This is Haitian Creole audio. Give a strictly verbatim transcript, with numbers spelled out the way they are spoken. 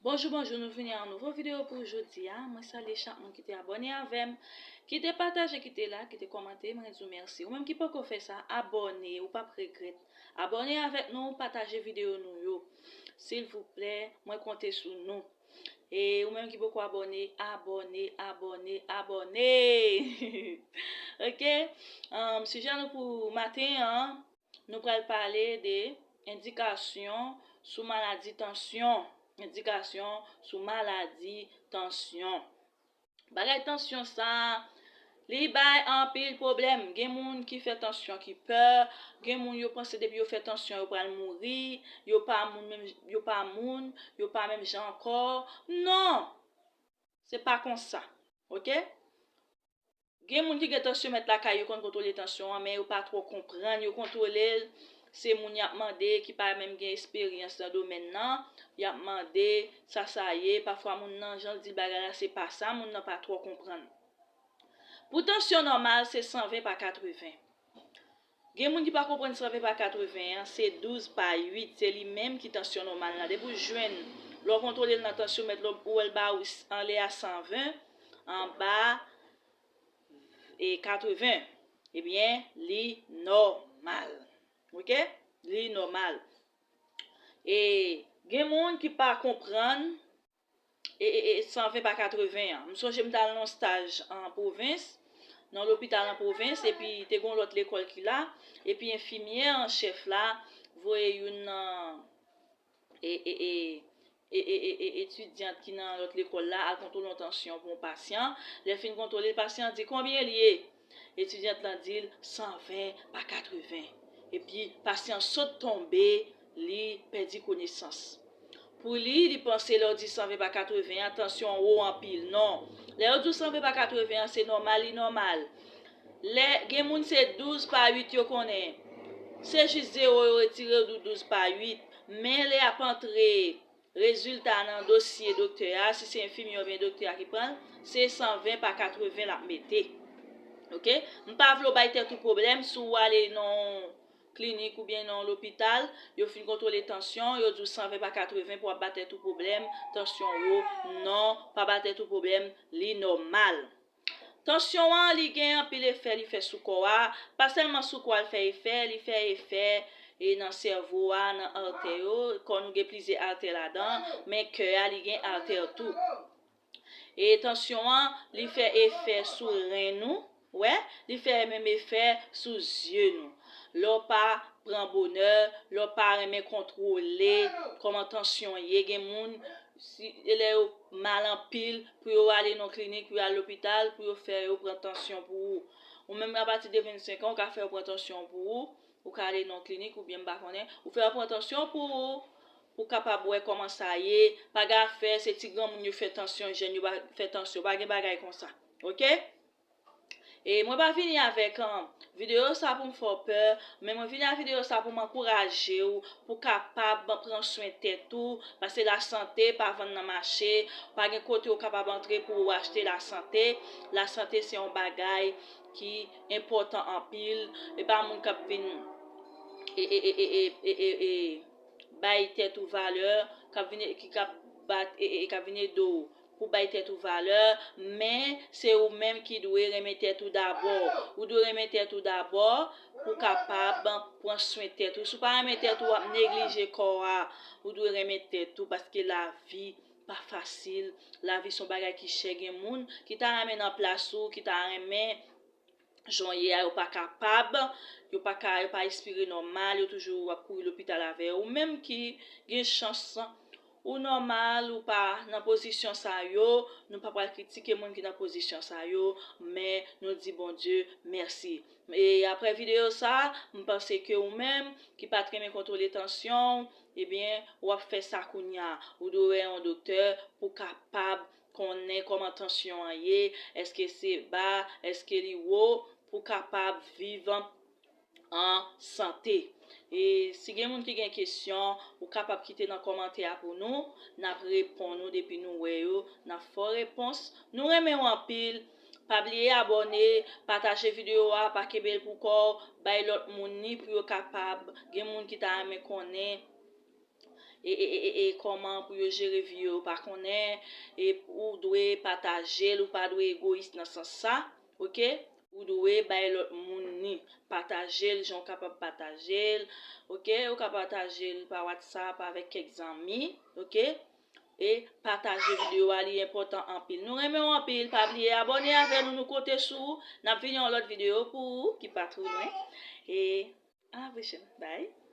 Bonjou, bonjou, nou vini a yon nouvo videyo pou jodi a. Mwen salye chak moun ki te abòne avè m, ki te pataje, ki te like, ki te kòmante, mwen di w mèsi. Ou menm ki poko fè sa, abòne, ou p ap regrèt. Abòne avèk nou, pataje videyo nou yo. Silvouplè, mwen konte sou nou. E ou menm ki poko abòne, abòne, abòne, abòne. Ok? Um, sijè nou pou maten an, nou pral pale de endikasyon sou maladi tansyon. Endikasyon sou maladi tansyon. Bagay tansyon sa, li bay anpil pwoblèm. Gen moun ki fè tansyon ki pè, gen moun yo panse depi yo fè tansyon yo pral mouri, yo pa moun menm, yo pa moun, yo pa menm jan ankò. Non! Se pa konsa. Ok? Gen moun ki gen tansyonmèt lakay yo, konn kontwole tansyon an, men yo pa twò konprann yo kontwole l. Se moun y ap mande ki pa menm gen esperyans nan domèn nan, y ap mande sa sa ye. Pafwa moun nan, jan l di l bagay la, se pa sa, moun nan pa twò konprann. Pou tansyon nòmal, se san ven pa katreven. Gen moun ki pa konprann san ven pa katreven an, se douz pa uit, se li menm ki tansyon nòmal la. Depi w jwenn, lè w kontwole l nan tansyonmèt, lè w wè l ba ou anlè a san ven, anba e katreven, ebyen, li nòmal. Ok? Li nòmal. E gen moun ki pa konprann e, e, e, san ven pa katreven an. M sonje m t al nan staj an pwovens, nan lopital an pwovens, epi te gen yon lòt lekòl ki la, epi enfimyè an chèf la voye youn nan e, e, e, e, e, e, e, etidyant ki nan lòt lekòl la al kontwole yon tansyon pou yon pasyan. Lè fin kontwole l, pasyan an di konbyen l ye. Etidyant lan di l san ven pa katreven. Epi pasyan sot tonbe, li pèdi konesans. Pou li, li panse lè w di san ven pa katreven an, tansyon an wo anpil. Non. Lè yo di w san ven pa katreven an, se nòmal, li nòmal. Lè gen moun se douz pa uit yo konnen. Se jis zewo yo retire, yo di w douz pa uit. Men lè y ap antre rezilta nan dosye doktè a, si se enfimyè oubyen doktè a ki pran l, se san ven pa katreven l ap mete. Ok? M pa vle w bay tèt ou pwoblèm si w ale nan yon klinik oubyen nan yon lopital, yo fin kontwole tansyon, yo di w san ven pa katreven pou w ap ba tèt ou pwoblèm, tansyon wo. Non, pa ba tèt ou pwoblèm, li nòmal. Tansyon an, li gen anpil efè li fè sou kò a. Pa sèlman sou kò a l fè efè, li fè efè e nan sèvo a, nan artè yo. Kò nou gen plizyè artè ladan, men kè a, li gen artè tou. E tansyon an, li fè efè sou ren nou, wè, li fè menm efè sou zye nou. Lè w pa pran bonè, lè w pa renmen kontwole kòman tansyon ye, gen moun, si, e lè yo mal anpil, pou yo ale nan klinik, pou yo al lopital, pou yo fè yo pran tansyon pou ou. Ou menm, apati de vennsenk an, ou ka fè yo pran tansyon pou ou, ou ka ale nan klinik, oubyen m pa konnen, ou fè yo pran tansyon pou ou, pou kapab wè kòman sa ye, pa gen afè, se ti granmoun yo fè tansyon, jèn yo pa fè tansyon, pa gen bagay konsa. Ok? E mwen pa vini avèk, an, videyo sa pou m fè w pè, men mwen vini ak videyo sa pou m ankouraje w, pou w kapab pran swen tèt ou, paske lasante pa vann nan mache, pa gen kote w kapab antre pou w achte lasante. Lasante se yon bagay ki enpòtan anpil, e pa moun k ap vin e, e, e, e, e, e, e, e, bay tèt ou valè, k ap vin, ki k ap bat, e, e, e, k ap vin ede w pou bay tèt ou valè, men se ou menm ki dwe renmen tèt ou dabò. Ou dwe renmen tèt ou dabò pou w kapab pran swen tèt ou. Si w pa renmen tèt ou, w ap neglije kò a. Ou dwe renmen tèt ou paske lavi pa fasil. Lavi se yon bagay ki chè. Gen moun ki ta renmen nan plas ou, ki ta renmen jan w ye a, yo pa kapab, yo pa ka, yo pa respire nòmal, yo toujou ap kouri lopital avè yo. Ou menm ki gen chans ou nòmal, ou pa nan pozisyon sa yo, nou pa pral kritike moun ki nan pozisyon sa yo, men nou di Bondye mèsi. E aprè videyo sa, m panse ke ou menm ki pa t renmen kontwole tansyon w, ebyen, w ap fè sa kounye a. Ou dwe wè yon doktè pou w kapab konnen kòman tansyon an ye, èske se ba, èske li wo, pou w kapab viv an sante. E si gen moun ki gen kesyon, ou kapab kite nan kòmantè a pou nou, n ap reponn ou depi nou wè yo, n ap fè w repons. Nou renmen w anpil. Pa bliye abòne, pataje videyo a, pa kenbe l pou kò w, bay lòt moun li pou yo kapab, gen moun ki ta renmen konnen e, e, e, e, e kòman pou yo jere vi yo, yo pa konnen, e ou dwe pataje l, ou pa dwe egoyis nan sans sa, oke? Ou dwe bay lòt moun li, pataje l jan w kapab pataje l, oke? Ou ka pataje l pa WhatsApp avèk kèk zanmi, oke? E pataje videyo a, li enpòtan anpil. Nou renmen w anpil, pa bliye abòne avè nou, nou konte sou ou. N ap vini yon lòt videyo pou ou ki pa twò lwen. E a la pwochèn, bye!